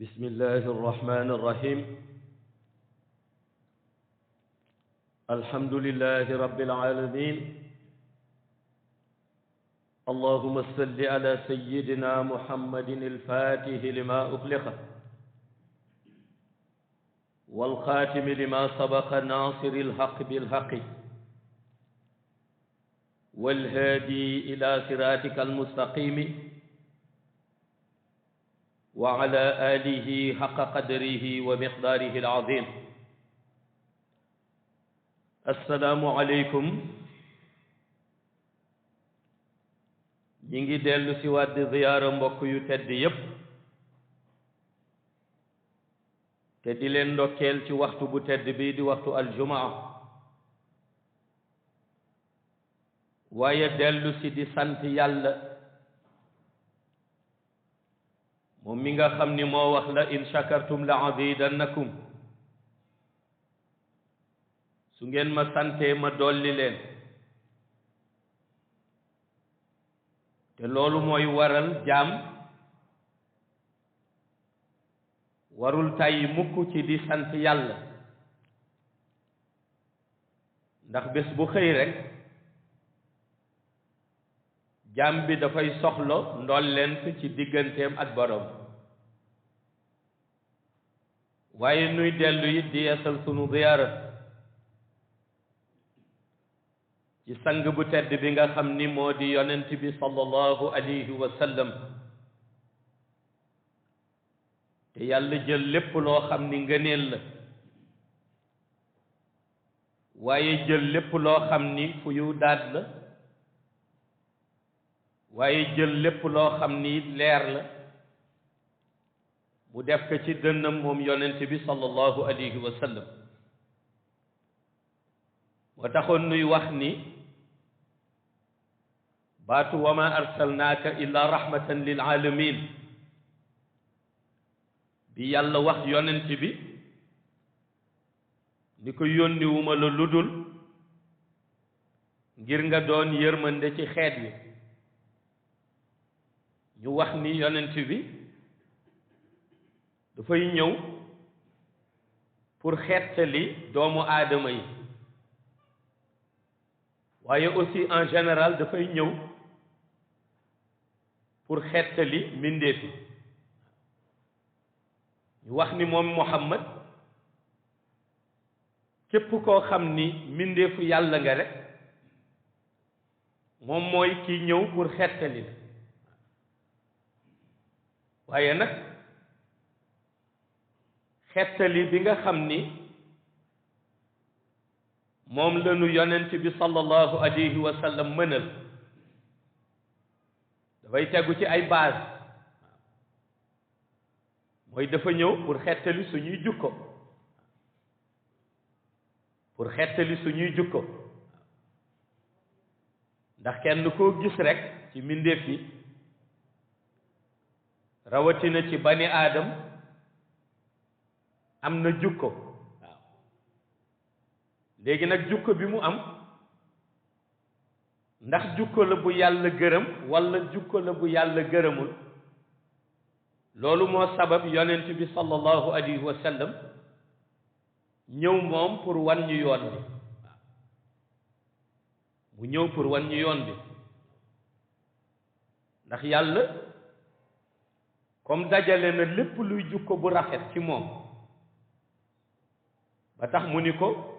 بسم الله الرحمن الرحيم الحمد لله رب العالمين اللهم صل على سيدنا محمد الفاتح لما أغلق والخاتم لما سبق ناصر الحق بالحق والهادي إلى صراطك المستقيم وعلى آله حق قدره ومقداره العظيم السلام عليكم نيجي ديلو سي واد زياره مبوك يو تedd ييب te di leen ndokkeel ci waxtu bu tedd bi di waxtu aljumaa waaye dellu si di sant yàlla moom mi nga xam ni moo wax la in shakartum la azidannakum su ngeen ma santee ma dolli leen te loolu mooy waral jaam warul tàyyi mukk ci di sant yàlla ndax bés bu xëy rek jaam bi dafay soxlo ndollent ci digganteem ak borom waaye nuy dellu it di yeesal sunu ziyaara ci sang bu tedd bi nga xam ni moo di yonent bi sallallahu alayhi wa sallam te yàlla jël lépp loo xam ni ngëneel la waaye jël lépp loo xam ni fuyu daat la waaye jël lépp loo xam ni leer la mu def ko ci dënnam moom yonent bi sallallahu alayhi wa sallam moo taxoon nuy wax ni baatu wa ma arsalnaaka illa rahmatan lil alamin bi yàlla wax yonent bi ni ko yónniwuma la ludul ngir nga doon yërmande ci xeet wi ñu wax ni yonent bi dafay ñëw pour xettali doomu aadama yi waaye aussi en général dafay ñëw pour xettali mbindeef yi ñu wax ni moom Muhammad képp koo xam ni mbindeefu yàlla nga rek moom mooy ki ñëw pour xettali la waaye nag xettali bi nga xam ni moom lañu yonent bi sallallahu alayhi wa sallam mënal dafay tegu ci ay base mooy dafa ñëw pour xettali suñuy jukko pour xettali suñuy jukko ndax kenn koo gis rek ci mbindeef yi rawatina ci bani aadam am na jukko waaw léegi nag jukko bi mu am ndax jukko la bu yàlla gërëm walla jukko la bu yàlla gërëmul loolu moo sabab yonent bi sallallahu alayhi wa sallam ñëw moom pour wan ñu yoon bi mu ñëw pour wan ñu yoon bi ndax yàlla comme dajale na lépp luy jukko bu rafet ci moom ba tax mu ni ko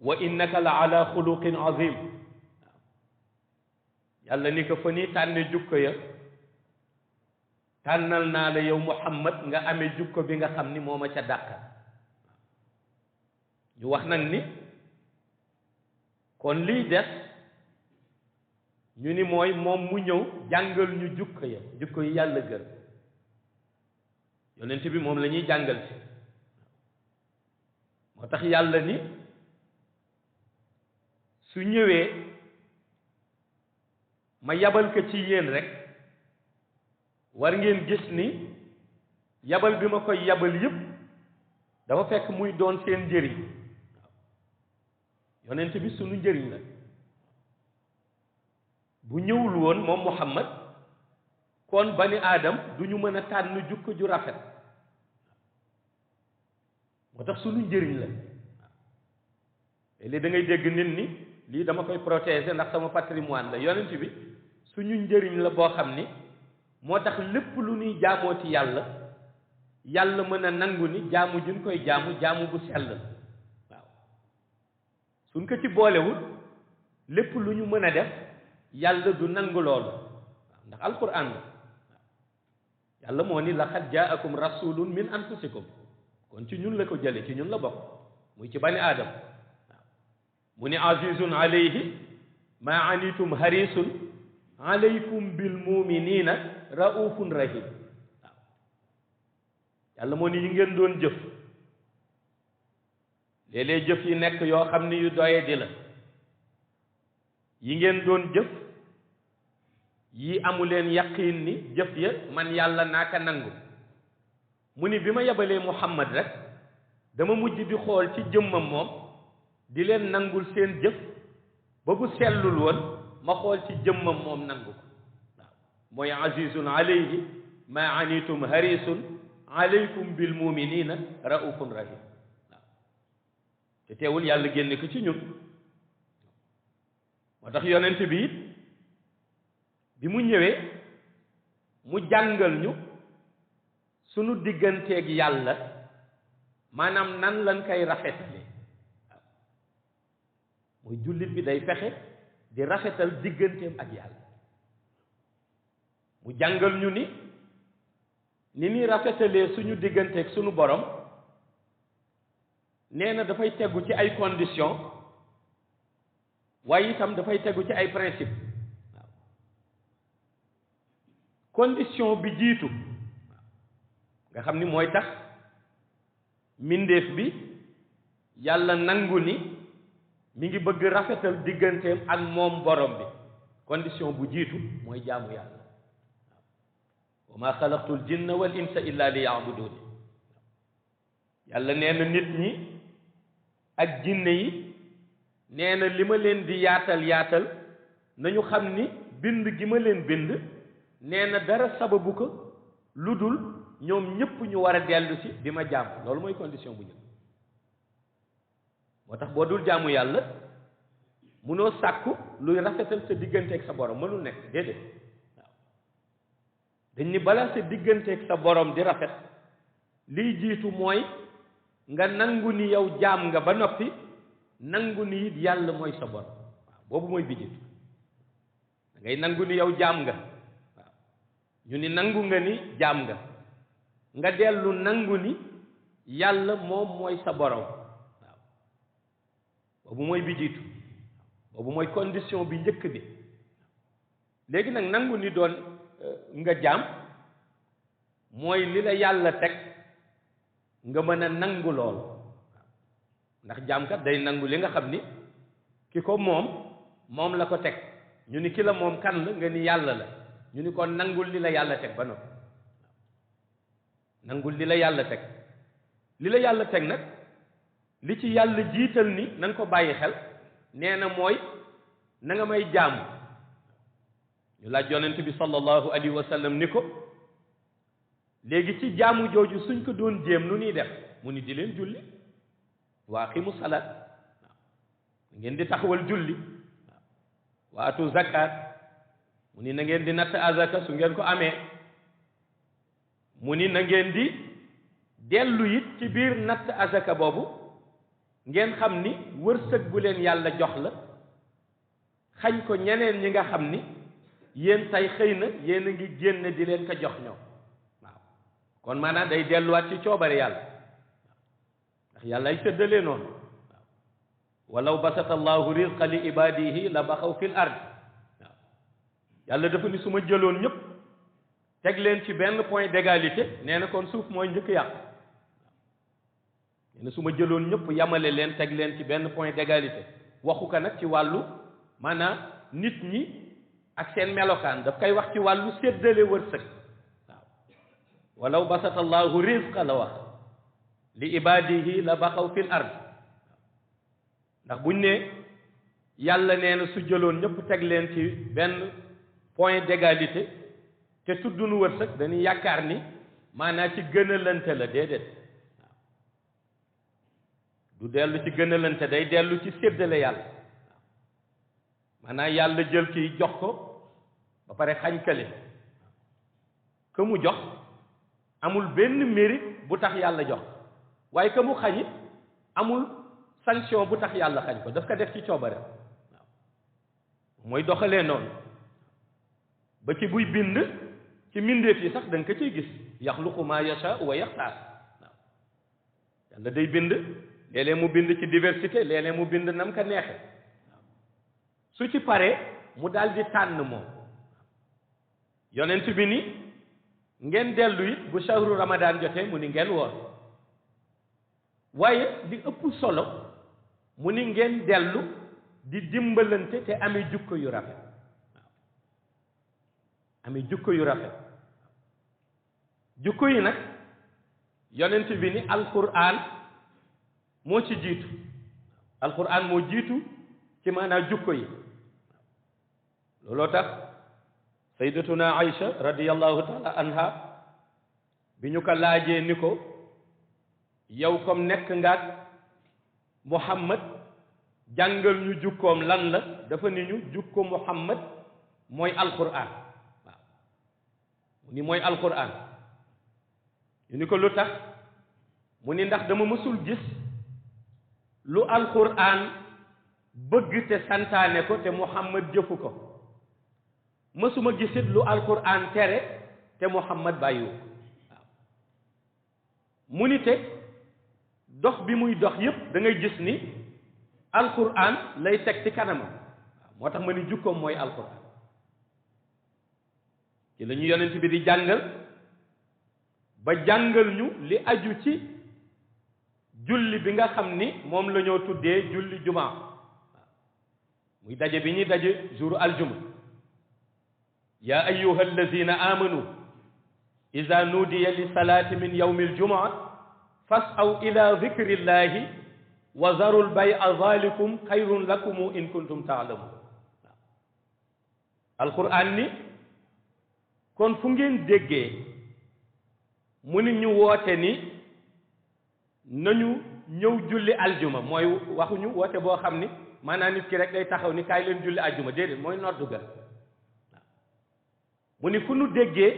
wa innaka la ala xuluqin azim yàlla ni ko fa ni tànne jukko ya tànnal naa la yow Muhammad nga amee jukko bi nga xam ni moo ma ca dàq ñu wax nag ni kon liy des ñu ni mooy moom mu ñëw jàngal ñu jukko yi yàlla gër yonent bi moom la ñuy jàngal si moo tax yàlla ni su ñëwee ma yabal ko ci yéen rek war ngeen gis ni yabal bi ma koy yabal yépp dafa fekk muy doon seen njëriñ yonent bi sunu njëriñ la bu ñëwul woon moom Muhammad kon bani aadam du ñu mën a tànn jukko ju rafet moo tax sunu njëriñ la léegi da ngay dégg nit ni lii dama koy protéger ndax sama patrimoine la yonent bi suñu njëriñ la boo xam ni moo tax lépp lu ñuy jaamoo ci yàlla yàlla mën a nangu ni jaamu juñ koy jaamu bu sell waaw suñ ko ci boolewul lépp lu ñu mën a def yàlla du nangu loolu waaw ndax alquran la yàlla moo ni laqad jaakum rasulun min anfusikum kon ci ñun la ko jële ci ñun la bokk muy ci bani aadam waaw mu ni azizun alayhi ma anitum harisun alaykum bil muminina raufun rahim waaw yàlla moo ni yi ngeen doon jëf léeg-léeg jëf yi nekk yoo xam ni yu doye di la yi ngeen doon jëf yi amuleen yaqiin ni jëf ya man yàlla naaka nangu mu ni bi ma yebalee Muhammad rek dama mujj di xool ci jëmmam moom di leen nangul seen jëf ba bu sellul woon ma xool ci jëmmam moom nangu ko waaw mooy azizun alayhi ma anitum harisun alaykum bil muminina raufun rahim waaw te teewul yàlla génne ko ci ñun moo tax yonent bi it bi mu ñëwee mu jàngal ñu sunu digganteeg yàlla maanaam nan lañ koy rafetale waaw mooy jullit bi day fexe di rafetal digganteem ak yàlla mu jàngal ñu ni ñuy rafetalee suñu digganteeg suñu borom nee na dafay tegu ci ay conditions waaye itam dafay tegu ci ay principe waaw condition bi jiitu nga xam ni mooy tax mbindeef bi yàlla nangu ni mi ngi bëgg rafetal digganteem ak moom borom bi condition bu jiitu mooy jaamu yàlla wa ma xalaqtul jinna wal insa illa li yaabuduni yàlla nee na nit ñi ak jinne yi nee na li ma leen di yaatal nañu xam ni bind gi ma leen bind nee na dara sababu ko lu dul ñoom ñépp ñu war a dellu si di ma jaam loolu mooy condition bu njëkk moo tax boo dul jaamu yàlla munoo sàkku luy rafetal sa digganteeg sa borom mënul nekk déedéet waaw dañ ni bala sa digganteeg sa borom di rafet liy jiitu mooy nga nangu ni yow jaam nga ba noppi nangu ni it yàlla mooy sa borom waaw boobu mooy bi jiitu da ngay nangu ni yow jaam nga waaw ñu ni nangu nga ni jaam nga dellu nangu ni yàlla moom mooy sa borom waaw boobu mooy bi jiitu boobu mooy condition bi njëkk bi léegi nag nangu ni doon nga jaam mooy li la yàlla teg nga mën a nangu lool ndax jaamkat day nangu li nga xam ni ki ko moom la ko teg ñu ni ki la moom kan la nga ni yàlla la ñu ni kon nangul li la yàlla teg ba noppi nangul li la yàlla teg nag li ci yàlla jiital ni na nga ko bàyyi xel nee na mooy na nga may jaamu ñu laaj yonent bi sallallahu alayhi wa sallam ni ko léegi ci jaamu jooju suñ ko doon jéem nu ñuy def mu ni di leen julli wa aqimu salaat waaw ngeen di taxawal julli waaw wa atu zakat mu ni na ngeen di natt azaka su ngeen ko amee mu ni na ngeen di dellu it ci biir natt azaka boobu ngeen xam ni wërsëg bu leen yàlla jox la xañ ko ñeneen ñi nga xam ni yéen tay xëy na yéen a ngi génne di leen ko jox ñoom waaw kon maanaam day delluwaat ci coobare yàlla ndax yàlla ay tëddalee noonu waaw walaw basata allahu rizqa li ibadihi la baxaw fil ard waaw yàlla dafa ni su ma jëloon ñëpp teg leen ci benn point d'égalité nee na kon suuf mooy njëkk yàq nee na su ma jëloon ñëpp yamale leen teg leen ci benn point d'égalité waxu ko nag ci wàllu maanaam nit ñi ak seen melokaan daf koy wax ci wàllu séddale wërsëg waaw walaw basata allahu rizqa la wax li ibadihi la baxaw fil ard ndax buñ ne yàlla nee na su jëloon ñëpp teg leen ci benn point d'égalité te tuddunu wërsëg dañuy yaakaar ni maanaam ci gënalante la déedéet waaw du dellu ci gënalante day dellu ci séddale yàlla maanaam yàlla jël kii jox ko ba pare xañ kale que mu jox amul benn mérite bu tax yàlla jox waaye que mu xañit amul sanction bu tax yàlla xañ ko daf ko def ci coobare waaw mooy doxalee noonu ba ci buy bind ci mbindeef yi sax da nga ko ciy gis yaxluqu maa yasha wa yaxtaar waaw yàlla day bind léeg-léeg mu bind ci diversité léeg-léeg mu bind nam ko neexe su ci paree mu daal di tànn moom yonent bi ni ngeen dellu it bu shahru ramadan jotee mu ni ngeen woor waaye li ëpp solo mu ni ngeen dellu di dimbalante te amee jukko yu rafet waaw amee jukko yu rafet jukko yi nag yonent bi ni alquran moo ci jiitu alquran moo jiitu ci maanaam jukko yi looloo tax sayyidatuna Aïcha radiyallahu taala anha bi ñu ko laajee ni ko yow comme nekk ngaat Muhammad jàngal ñu jukkoom lan la dafa ni ñu jukko Muhammad mooy alquran waaw mu ni mooy alquran ñu ni ko lu tax mu ni ndax dama mësul gis lu alquran bëgg te santaane ko te Muhammad jëfu ko mësuma gisit lu alquran tere te Muhammad bàyyiwu ko waaw mu ni te dox bi muy dox yépp da ngay gis ni alquran lay teg ci kanamam waaw moo tax ma ni jukkoom mooy alquran ci la ñu yonent bi di jàngal ba jàngal ñu li aju ci julli bi nga xam ni moom la ñoo tuddee julli jumaa muy daje bi ñuy daje jour aljuma ya ayyuha alladina amanu ida nudiya li salati min yawmi aljumaa fasaw ila dhikri llahi wa zaru lbay'a dhalikum xayrun lakum in kuntum taalamun alquran ni kon fu ngeen déggee mu ni ñu woote ni nañu ñëw julli aljuma mooy waxuñu woote boo xam ni maanaam nit ki rek day taxaw ni kaay leen julli aljuma déedéet mooy noddu ga waaw mu ni fu nu déggee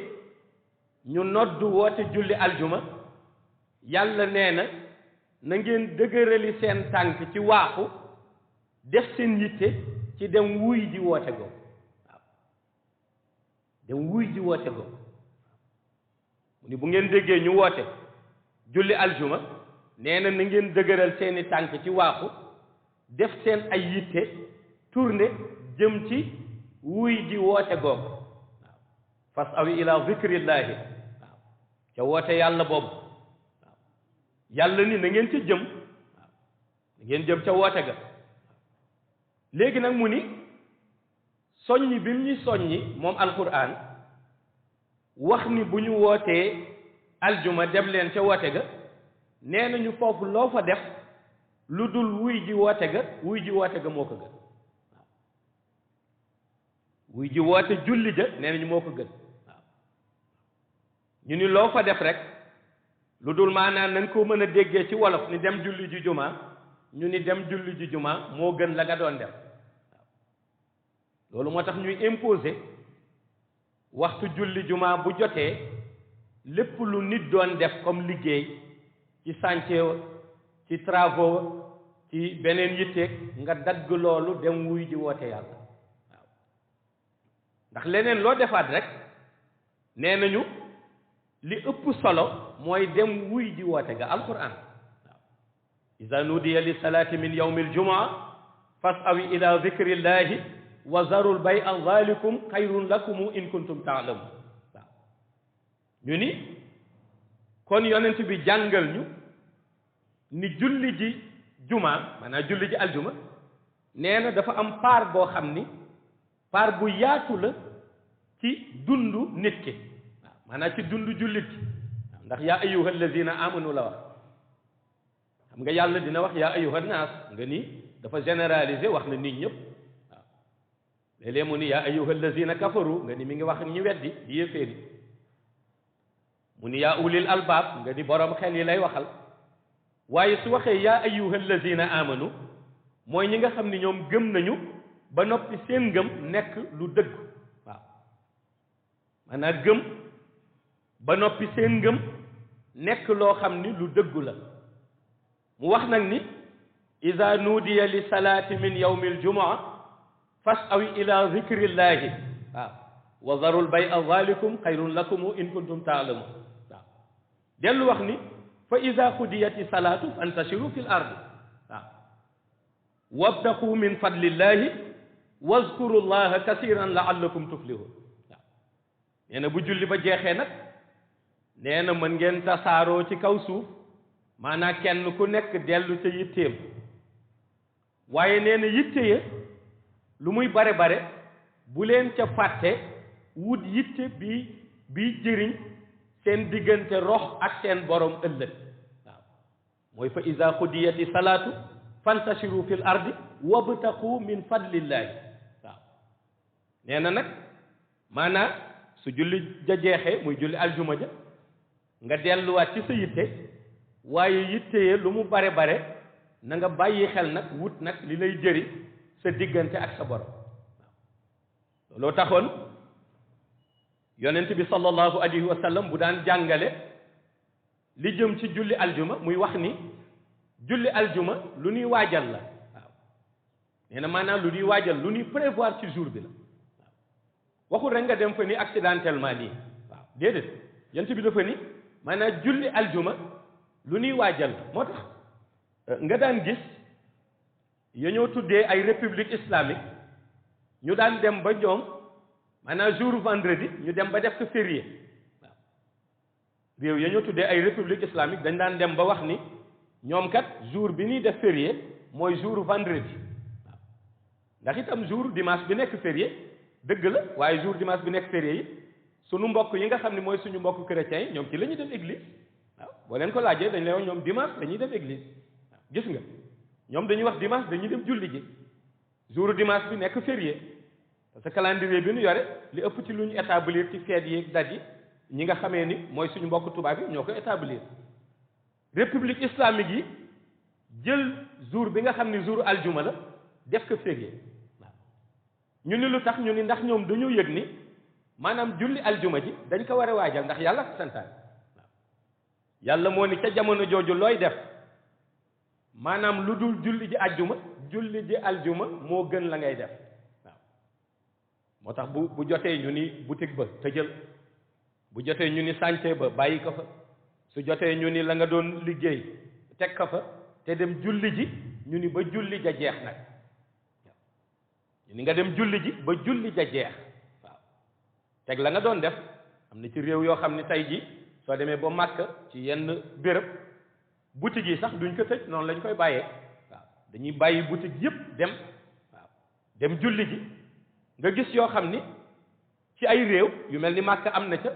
ñu noddu woote julli aljuma yàlla nee na na ngeen dëgërali seen tànk ci waaxu def seen yitte ci dem wuy ji woote go waaw dem wuy ji woote go mu ni bu ngeen déggee ñu woote julli aljuma nee na na ngeen dëgëral seeni tànk ci waaxu def seen ay yitte tourné jëm ci wuy ji woote googu waaw fas awi ila zikrillahi waaw ca woote yàlla boobu waaw yàlla ni na ngeen ca jëm waaw na ngeen jëm ca woote ga léegi nag mu ni soññi bi mu ñu soññi moom alquran wax ni bu ñu wootee aljuma dem leen ca woote ga nee nañu foofu loo fa def lu dul wuy ji woote ga moo ko gën waaw wuy ji woote julli ja nee nañu moo ko gën waaw ñu ni loo fa def rek lu dul maanaam nañ ko mën a déggee ci wolof ni dem julli ji jumaa ñu ni dem julli ji juma moo gën la nga doon def loolu moo tax ñuy imposer waxtu julli juma bu jotee lépp lu nit doon def comme liggéey ci chantier ci travaux ci beneen yitteeg nga dagg loolu dem wuy ji woote yàlla waaw ndax leneen loo defaat rek nee nañu li ëpp solo mooy dem wuy ji woote ga alquran waaw iza nudiya li salaati min yawmi aljumaa fasawi ila dhikrillahi wa zarul bay'a dhalikum xayrun lakum in kuntum ta'lamun waaw ñu ni kon yonent bi jàngal ñu ni julli ji juma maanaam julli ji aljuma nee na dafa am part boo xam ni part bu yaatu la ci dundu nit ki waaw maanaam ci dundu jullit gi waaw ndax yaa ayyuha allazina amanu la wax xam nga yàlla dina wax yaa ayyuha naas nga ni dafa généraliser wax na nit ñëpp waaw léeg-léeg mu ni yaa ayyuha allazina kafaru nga ni mi ngi wax ñi weddi di yéeféeri mu ni yaa ulil albaab nga ni borom xel yi lay waxal waaye su waxee yaa ayyuha allazina amanu mooy ñi nga xam ni ñoom gëm nañu ba noppi seen ngëm nekk lu dëgg waaw maanaam gëm ba noppi seen ngëm nekk loo xam ni lu dëggu la mu wax nag ni iza nudiya li salaati min yawmi aljumaa fasawi ila zikrillahi waaw wa zarul bay'a dhalikum xayrun lakum in kuntum ta'lamun waaw dellu wax ni fa ida qudiyati salaatu fantashiru fi l ardi waaw wabtaqu min fadlillahi wazkuru llaha kasiran laallakum tuflihun waaw nee na bu julli ba jeexee nag nee na mën ngeen tasaaroo ci kaw suuf maanaam kenn ku nekk dellu ca yitteem waaye nee na yitte ya lu muy bare bare bu leen ca fàtte wut yitte bi jëriñ seen diggante rox ak seen borom ëllëg waaw mooy fa iza qudiyati salaatu fantashiru fil ardi wabtaqu min fadlillahi waaw nee na nag maanaam su julli ja jeexee muy julli aljuma ja nga delluwaat ci sa yitte waaye yitte ye lu mu bare bare na nga bàyyi xel nag wut nag li lay jëri sa diggante ak sa borom waaw looloo taxoon yonent bi sallallahu alayhi wa sallam bu daan jàngale li jëm ci julli aljuma muy wax ni julli aljuma lu ñuy waajal la waaw nee na maanaam lu ñuy waajal lu ñuy prévoir ci jour bi la waaw waxul rek nga dem fa ni accidentellement nii waaw déedéet yonent bi dafa ni maanaam julli aljuma lu ñuy waajal la moo tax nga daan gis ya ñoo tuddee ay république islamique ñu daan dem ba ñoom maanaam jour vendredi ñu dem ba def ko férié waaw réew ya ñoo tuddee ay république islamique dañ daan dem ba wax ni ñoom kat jour bi ñuy def férié mooy jour vendredi waaw ndax itam jour dimanche bi nekk férié dëgg la waaye jour dimanche bi nekk férié yi sunu mbokk yi nga xam ne mooy suñu mbokk chrétiens yi ñoom ci la ñuy def église waaw boo leen ko laajee dañ lay wax ñoom dimanche dañuy def église waaw gis nga ñoom dañuy wax dimanche dañuy dem julli ji jour dimanche bi nekk férié parce que calendrier bi ñu yore li ëpp ci lu ñu établir ci feet yi date yi ñi nga xamee ni mooy suñu mbokk tubaab yi ñoo ko établir république islamique yi jël jour bi nga xam ne jour aljuma la def ko férié waaw ñu ni lu tax ñu ni ndax ñoom dañoo yëg ni maanaam julli aljuma ji dañ ko war a waajal ndax yàlla ko santaan waaw yàlla moo ni ca jamono jooju looy def maanaam lu dul julli ji aljuma moo gën la ngay def waaw moo tax bu jotee ñu ni boutique ba tëjal bu jotee ñu ni chantier ba bàyyi ko fa su jotee ñu ni la nga doon liggéey teg ko fa te dem julli ji ñu ni ba julli ja jeex nag waaw ñu ni nga dem julli ji ba julli ja jeex waaw teg la nga doon def am na ci réew yoo xam ne tey ji soo demee ba Màkka ci yenn béréb boutique yi sax duñ ko tëj noonu lañ koy bàyyee waaw dañuy bàyyi boutique yépp dem waaw dem julli ji nga gis yoo xam ni ci ay réew yu mel ni Màkka am na ca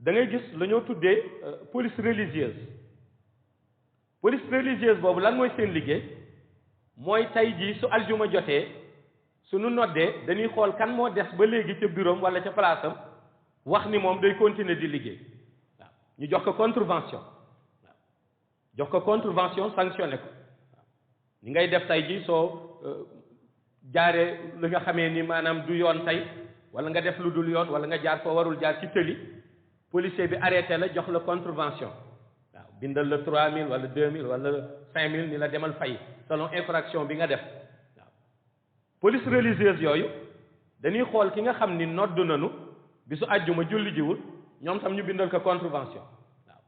da ngay gis la ñoo tuddee police religieuse boobu lan mooy seen liggéey mooy tey jii su aljuma jotee su nu noddee dañuy xool kan moo des ba léegi ca bureau wala ca place am wax ni moom day continuer di liggéey waaw ñu jox ko contravention waaw jox ko contravention sanctionné ko waaw ni ngay def tey ji soo jaaree li nga xamee ni maanaam du yoon tey wala nga def lu dul yoon wala nga jaar foo warul jaar ci tëli policier bi arrêté la jox la contravention waaw bindal la 3000 wala 2000 wala 5000 ni la demal fay selon infraction bi nga def waaw police religieuse yooyu dañuy xool ki nga xam ni nodd nanu bisu àjjuma julli jiwul ñoom tam ñu bindal ko contravention waaw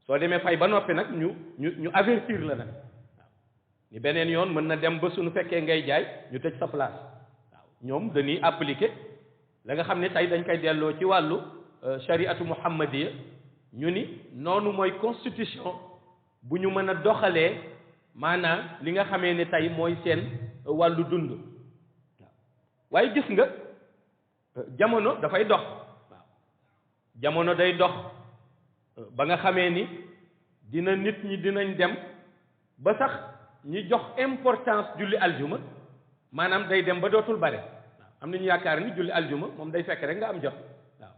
soo demee fay ba noppi nag ñu avertir la nag waaw ni beneen yoon mën na dem ba suñu fekkee ngay jaay ñu tëj sa place waaw ñoom dañuy appliquer la nga xam ne tey dañ koy delloo ci wàllu shariatu muhammadiya ñu ni noonu mooy constitution bu ñu mën a doxalee maanaam li nga xamee ne tey mooy seen wàllu dund waaw waaye gis nga jamono dafay dox waaw jamono day dox ba nga xamee ni nit ñi dinañ dem ba sax ñi jox importance julli aljuma maanaam day dem ba dootul bare waaw am nañu yaakaar ni julli aljuma moom day fekk rek nga am jot waaw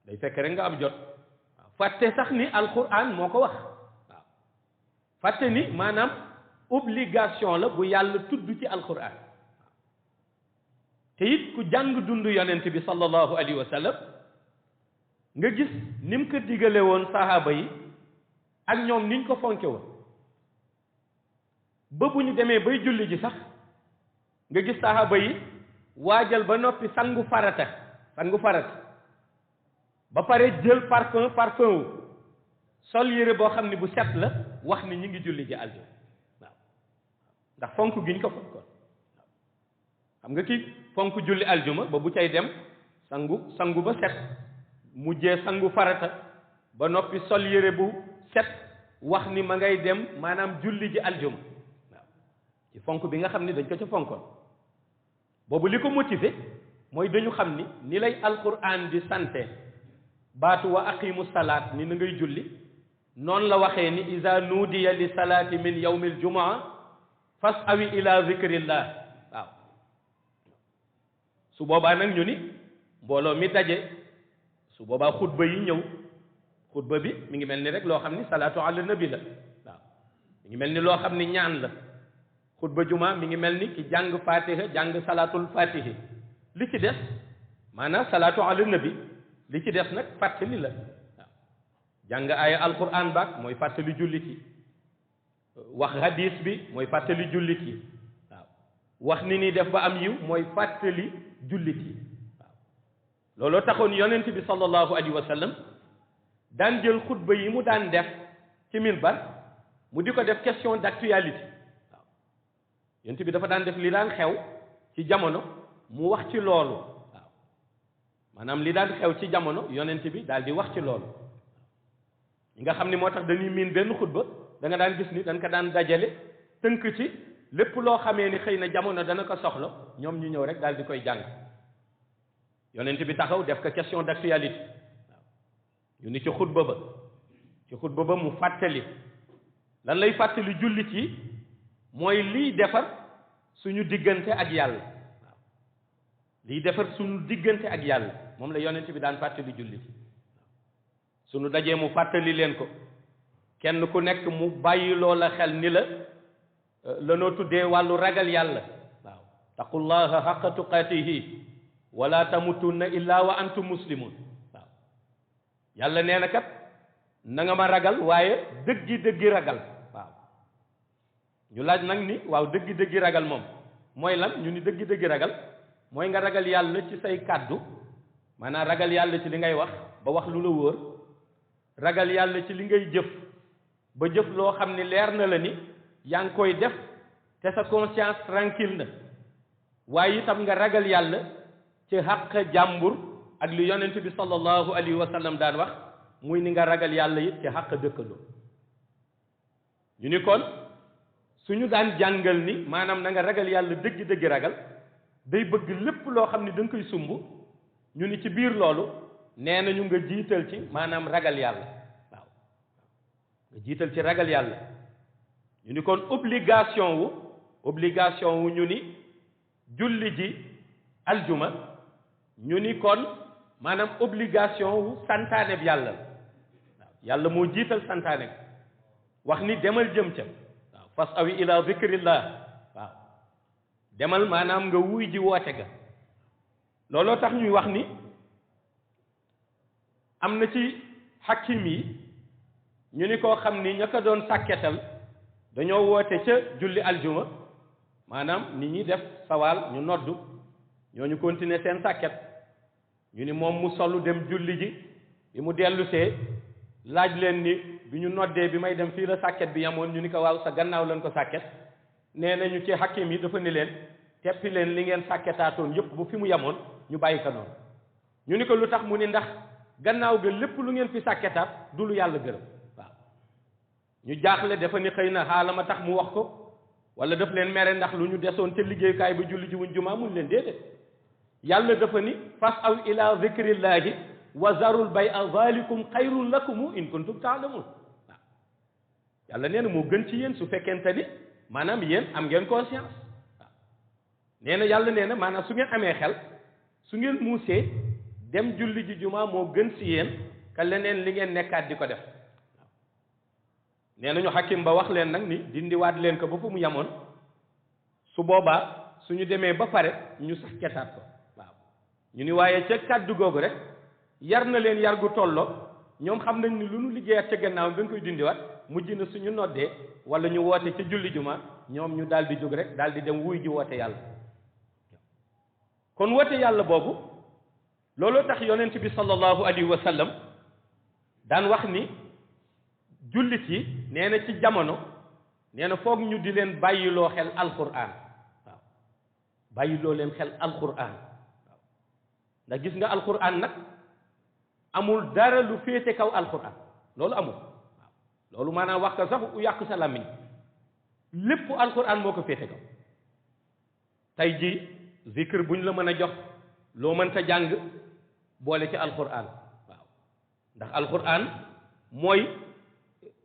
day fekk rek nga am jot waaw fàtte sax ni alquran moo ko wax waaw fàtte ni maanaam obligation la bu yàlla tudd ci alquran te it ku jàng dund yonent bi sallallahu alayhi wa sallam nga gis ni mu ko digale woon sahaaba yi ak ñoom niñ ko fonke woon ba bu ñu demee bay julli ji sax nga gis sahaaba yi waajal ba noppi sangu farata ba pare jël parfum wu sol yére boo xam ne bu set la wax ni ñi ngi julli ji aljuma waaw ndax fonk gi ñu ko fonkoon xam nga ki fonk julli aljuma ba bu cay dem sangu ba set mujjee sangu farata ba noppi sol yére bu set wax ni ma ngay dem maanaam julli ji aljuma waaw ci fonk bi nga xam ni dañ ko ca fonkoon boobu li ko motivé mooy dañu xam ni lay alquran di sante baatu wa aqimu salaat ni na ngay julli noonu la waxee ni iza nuudiya li salaati min yawmi aljumaa fas awi ila zikrillah waaw su boobaa nag ñu ni mbooloo mi daje su boobaa xutba yi ñëw xutba bi mi ngi mel ni rek loo xam ni salaatu ala nabi la waaw mi ngi mel ni loo xam ni ñaan la xutba juma mi ngi mel ni ki jàng fatiha jàng salaatul fatihi li ci des maanaam salaatu ala nabi li ci des nag fàttali la waaw jàng aaya alquran baak mooy fàttali jullit yi wax hadis bi mooy fàttali jullit yi waaw wax ni ni def ba am yiw mooy fàttali jullit yi waaw looloo taxoon yonent bi sallallahu alayhi wa sallam daan jël xutba yi mu daan def ci minbar mu di ko def question d'actualité waaw yonent bi dafa daan def li daan xew ci jamono mu wax ci loolu waaw maanaam li daan xew ci jamono yonent bi daal di wax ci loolu ñi nga xam ni moo tax dañuy miin benn xutba da nga daan gis ni dañ ko daan dajale tënk ci lépp loo xamee ni xëy na jamono dana ko soxla ñoom ñu ñëw rek daal di koy jàng yonent bi taxaw def ko question d'actualité waaw ñu ni ci xutba ba mu fàttali lan lay fàttali jullit yi mooy liy defar suñu diggante ak yàlla waaw liy defar suñu diggante ak yàlla moom la yonent bi daan fàttali jullit yi suñu dajee mu fàttali leen ko kenn ku nekk mu bàyyi loola xel ni la lanoo tuddee wàllu ragal yàlla waaw taqullaha haqqa tuqatihi wala tamutunna illa wa antum muslimun waaw yàlla nee na kat na nga ma ragal waaye dëggi ragal waaw ñu laaj nag ni waaw dëggi ragal moom mooy lan ñu ni dëggi ragal mooy nga ragal yàlla ci say kàddu maanaam ragal yàlla ci li ngay wax ba wax lu la wóor ragal yàlla ci li ngay jëf ba jëf loo xam ni leer na la ni yaa ngi koy def te sa conscience tranquille na waaye itam nga ragal yàlla ci xàq jàmbur ak li yonent bi sallallahu alayhi wa sallam daan wax muy ni nga ragal yàlla it ci xàq dëkkandoo ñu ni kon suñu daan jàngal ni maanaam na nga ragal yàlla dëgg ragal day bëgg lépp loo xam ni da nga koy sumb ñu ni ci biir loolu nee nañu nga jiital ci maanaam ragal yàlla waaw nga jiital ci ragal yàlla ñu ni kon obligation wu ñu ni julli ji aljuma ñu ni kon maanaam obligation wu santaane bi yàlla waaw yàlla moo jiital santaane wax ni demal jëm ca waaw fas awi ila zikrillah waaw demal maanaam nga wuy ji woote ga looloo tax ñuy wax ni am na ci xakim yi ñu ni koo xam ni ña ko doon sàkketal dañoo woote ca julli aljuma maanaam nit ñi def sawaal ñu noddu ñooñu continuer seen sàkket ñu ni moom mu solu dem julli ji bi mu dellusee laaj leen ni bi ñu noddee bi may dem fii la sàkket bi yamoon ñu ni ko waaw sa gannaaw lañ ko sàkket nee nañu ci xakim yi dafa ni leen teppi leen li ngeen sàkketaatoon yëpp bu fi mu yamoon ñu bàyyi ko noonu ñu ni ko lu tax mu ni ndax gannaaw ga lépp lu ngeen fi sàkketaat du lu yàlla gërëm waaw ñu jaaxle dafa ni xëy na xaala ma tax mu wax ko wala daf leen mere ndax lu ñu desoon ca liggéeyukaay ba julli ji wuñ jumaa mun leen déedéet yàlla dafa ni fas aw ila zikrillahi wa zarul bay'a zalikum xayrun lakum in kuntum taalamun waaw yàlla nee na moo gën ci yéen su fekkente ni maanaam yéen am ngeen conscience waaw nee na yàlla nee na maanaam su ngeen amee xel su ngeen muusee dem julli ji jumaa moo gën ci yéen ka leneen li ngeen nekkaat di ko def waaw nee nañu xakim ba wax leen nag ni dindiwaat leen ko ba fa mu yamoon su boobaa suñu demee ba pare ñu sax ketaat ko waaw ñu ni waaye ca kàddu googu rek yar na leen yar gu tolloo ñoom xam nañ ni lu nu liggéeyaat ca gannaaw ba nga koy dindiwaat mujj na suñu noddee wala ñu woote ca julli juma ñoom ñu daal di jóg rek daal di dem wuy ji woote yàlla kon woote yàlla boobu looloo tax yonent bi sallallahu alayhi wa sallam daan wax ni jullit yi nee na ci jamono nee na foog ñu di leen bàyyiloo xel alquran waaw bàyyiloo leen xel alquran waaw ndax gis nga alquran nag amul dara lu féete kaw alquran loolu amul waaw loolu maanaam wax ko sax u yàq sa làmmiñ lépp alquran moo ko féete kaw tey ji zikr buñ la mën a jox loo mënta jàng boole ci alquran waaw ndax alquran mooy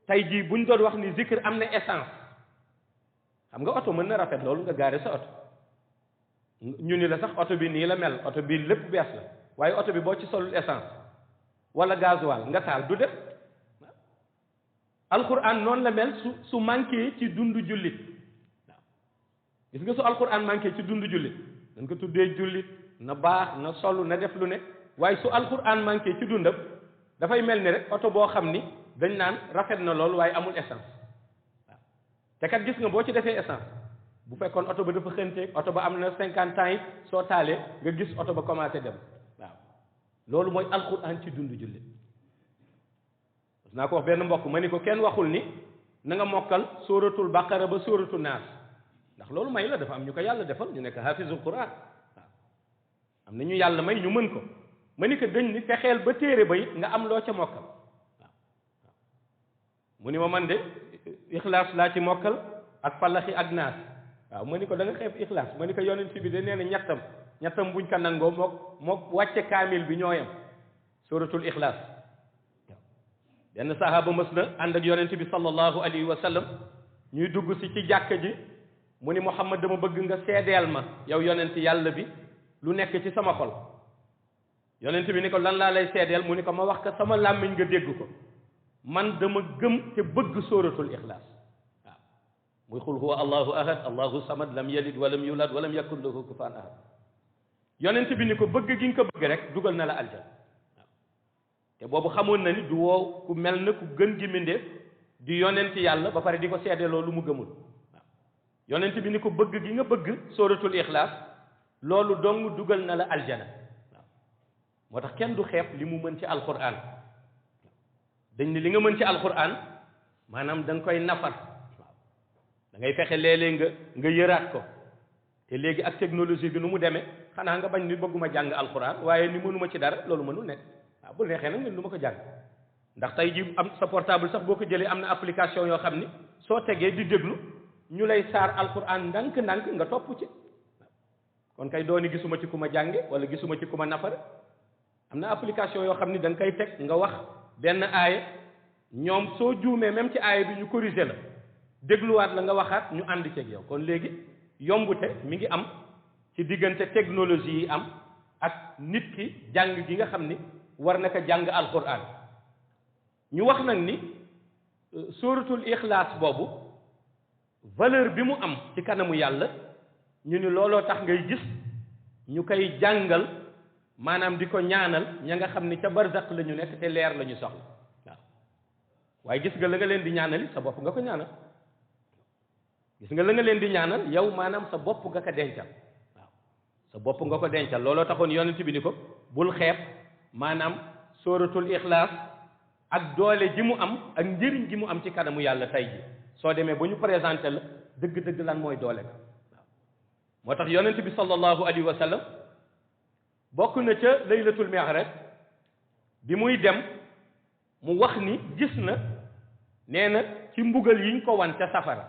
tey jii buñ doon wax ni zikr am na essence xam nga oto mën na rafet loolu nga gaare sa oto ñu ni la sax oto bi nii la mel oto bi lépp bees la waaye oto bi boo ci solul essence wala gasoil nga taal du def alquran noonu la mel su manqué ci dundu jullit waaw gis nga su alquran manqué ci dundu jullit dañ ko tuddee jullit na baax na solu na def lu ne waaye su alquran manqué ci dundam dafay mel ni rek oto boo xam ni dañ naan rafet na lool waaye amul essence waaw te kat gis nga boo ci defee essence bu fekkoon oto ba dafa xënteeg oto ba am na 50 ans it soo taalee nga gis oto ba commencé dem waaw loolu mooy alquran ci dundu jullit parce naa ko wax benn mbokk ma ni ko kenn waxul ni na nga mokkal sóoratul baqara ba sóoratul naas ndax loolu may la dafa am ñu ko yàlla defal ñu nekk hafizul quran waaw am na ñu yàlla may ñu mën ko ma ni ko dañ ni fexeel ba téere ba it nga am loo ca mokkal waaw mu ni ma man de ixlaas laa ci mokkal ak fallaxi ak naas waaw ma ni ko da nga xeeb ixlaas ma ni ko yonent bi de nee na ñettam buñ ko nangoo mook wàcce kaamil bi ñooyam suratul ixlaas waaw benn sahaaba mës na ànd ak yonent bi sallallahu alayhi wa sallam ñuy dugg si ci jàkka ji mu ni Muhammad dama bëgg nga seedeel ma yow yonent yàlla bi lu nekk ci sama xol yonent bi ni ko lan laa lay seedeel mu ni ko ma wax ko sama làmmiñ nga dégg ko man dama gëm te bëgg sóoratul ixlaas waaw muy xul huwa allahu ahad allahu samad lam yalid walam yulad walam yakun lahu kufuwan ahad yonent bi ni ko bëgg gi nga ko bëgg rek dugal na la aljana waaw te boobu xamoon na ni du woo ku mel na ku gën gi mbindéef di yonent yàlla ba pare di ko seedeeloo lu mu gëmul waaw yonent bi ni ko bëgg gi nga bëgg sóoratul ixlaas loolu dong dugal na la aljana moo tax kenn du xeeb li mu mën ci alquran dañ ne li nga mën ci alquran maanaam da nga koy nafar waaw da ngay fexe léeg-léeg nga yëraat ko te léegi ak technologie bi nu mu demee xanaa nga bañ ni bëgguma jàng alquran waaye ni mënuma ci dara loolu mënul nekk waaw bu neexee nag lu ma ko jàng ndax tey ji am sa portable sax boo ko jëlee am na application yoo xam ni soo tegee di déglu ñu lay saar alquran ndànk-ndànk nga topp ci kon kay dooni gisuma ci ku ma jànge wala gisuma ci ku ma nafare am na application yoo xam ni da nga koy teg nga wax benn aaya ñoom soo juumee même ci aaya bi ñu corriger la dégluwaat la nga waxaat ñu ànd ceeg yow kon léegi yombute mi ngi am ci diggante technologie yi am ak nit ki jàng gi nga xam ni war na ko jàng alquran ñu wax nag ni suratul ixlaas boobu valeur bi mu am ci kanamu yàlla ñu ni looloo tax ngay gis ñu koy jàngal maanaam di ko ñaanal ña nga xam ni ca barzaq la ñu nekk te leer la ñu soxla waaw waaye gis nga la nga leen di ñaanali sa bopp nga ko ñaanal gis nga la nga leen di ñaanal yow maanaam sa bopp nga ko dencal waaw sa bopp nga ko dencal looloo taxoon yonent bi ni ko bul xeeb maanaam sóoratul ixlaas ak doole ji mu am ak njëriñ ji mu am ci kanamu yàlla tey ji soo demee ba ñu présenté la dëgg-dëgg lan mooy doole ka waaw moo tax yonent bi sallallahu alayhi wa sallam bokk na ca laylatul mi'raj bi muy dem mu wax ni gis na nee na ci mbugal yiñ ko wan ca safara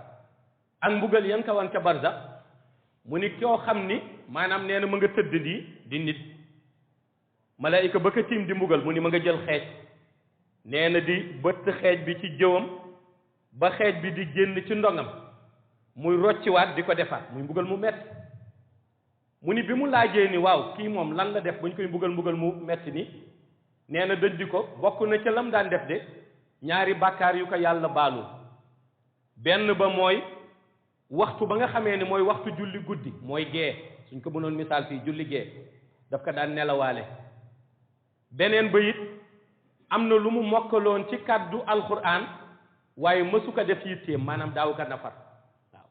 ak mbugal yan ko wan ca barzax mu ni koo xam ni maanaam nee na ma nga tëdd di nit malaayika ba ko tiim di mbugal mu ni ma nga jël xeej nee na di bëtt xeej bi ci jëwam ba xeej bi di génn ci ndongam muy rocciwaat di ko defaat muy mbugal mu metti mu ni bi mu laajee ni waaw kii moom lan la def ba ñu koy mbugal mu metti ni nee na dëj di ko bokk na ca lam daan def de ñaari bàkkaar yu ko yàlla baalul benn ba mooy waxtu ba nga xamee ni mooy waxtu julli guddi mooy gee suñ ko mënoon misaal fii julli gee daf ko daan nelawaale beneen ba it am na lu mu mokkaloon ci kàddu alquran waaye mësu ko def yitteem maanaam daaw ko nafar waaw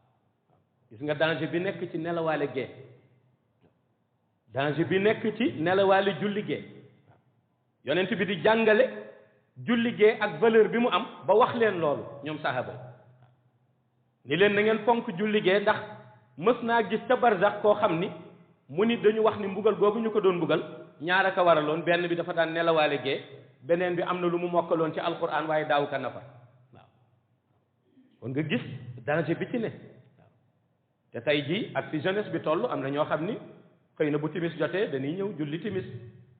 gis nga danger bi nekk ci nelawaale gee danger bi nekk ci nelawaale julli gee yonent bi di jàngale julli gee ak valeur bi mu am ba wax leen loolu ñoom sahaba ni leen na ngeen fonk julli gee ndax mës naa gis ca barzax koo xam ni mu ni dañu wax ni mbugal googu ñu ko doon mbugal ñaar a ko waraloon benn bi dafa daan nelawaale gee beneen bi am na lu mu mokkaloon ci alquran waaye daaw ka nafar waaw kon nga gis danger bi ci ne waaw te tey jii ak fi jeunesse bi toll am na ñoo xam ni xëy na bu timis jotee dañuy ñëw julli timis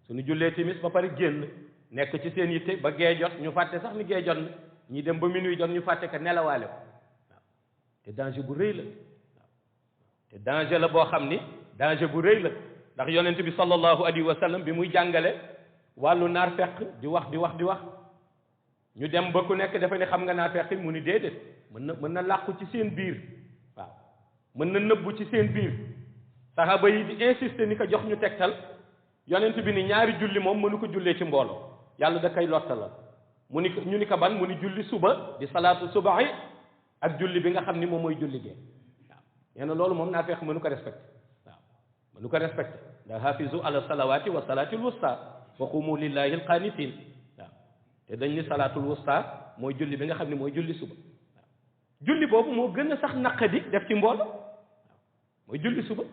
suñu jullee timis ba pare génn nekk ci seen yitte ba gee jot ñu fàtte sax ni gee jot na ñi dem ba minuit jot ñu fàtte ko nelawaale ko waaw te danger bu rëy la waaw te danger la boo xam ni danger bu rëy la ndax yonent bi sallallahu alayhi wa sallam bi muy jàngale wàllu naar fekk di wax ñu dem ba ku nekk dafa ne xam nga naar fekk mu ni déedéet mën na làqu ci seen biir waaw mën na nëbbu ci seen biir saxaaba yi di insister ni ko jox ñu tegtal yonent bi ni ñaari julli moom mënu ko jullee ci mbooloo yàlla da koy lottalal mu ni ñu ni ko ban mu ni julli suba di salaatu subahi ak julli bi nga xam ni moom mooy julli gee waaw nee na loolu moom naar fekk mënu ko respecté waaw mënu ko respecté ndax hafizu ala salawati wa salatil wusta wa qumu lillahi alqanitin waaw te dañ ni salaatul wusta mooy julli bi nga xam ne mooy julli suba waaw julli boobu moo gën a sax naqadi def ci mbooloo waaw mooy julli suba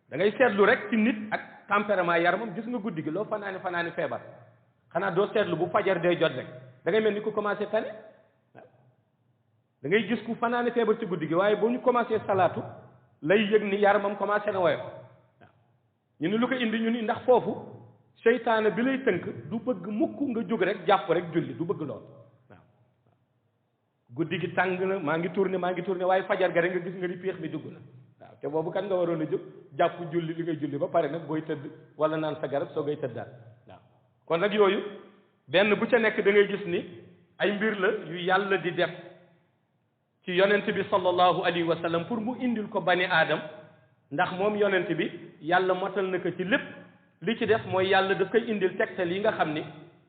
da ngay seetlu rek ci nit ak tempérament yaramam gis nga guddi gi loo fanaani feebar xanaa doo seetlu bu fajar day jot rek da ngay mel ni ku commencé tane waaw da ngay gis ku fanaani feebar ci guddi gi waaye bu ñu commencé salaatu lay yëg ni yaramam commencé na woyof waaw ñu ni lu ko indi ñu ni ndax foofu seytaane bi lay tënk du bëgg mukk nga jóg rek jàpp rek julli du bëgg lool waaw guddi gi tàng na maa ngi tourné waaye fajar ga rek nga gis nga ni péex bi dugg na waaw te boobu kan nga waroon a jóg jàpp julli li ngay julli ba pare nag booy tëdd wala naan sa garab soo ngay tëddaat waaw kon nag yooyu benn bu ca nekk da ngay gis ni ay mbir la yu yàlla di def ci yonent bi sallallahu alayhi wa sallam pour mu indil ko bani aadam ndax moom yonent bi yàlla motal na ko ci lépp li ci def mooy yàlla daf koy indil tegtal yi nga xam ni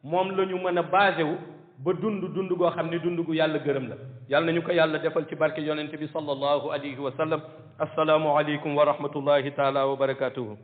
moom la ñu mën a basé wu ba dund goo xam ni dund gu yàlla gërëm la yàlla nañu ko yàlla defal ci barke yonent bi sallallahu alayhi wa sallam assalaamu aleykum wa rahmatullahi taala wa barakatuhu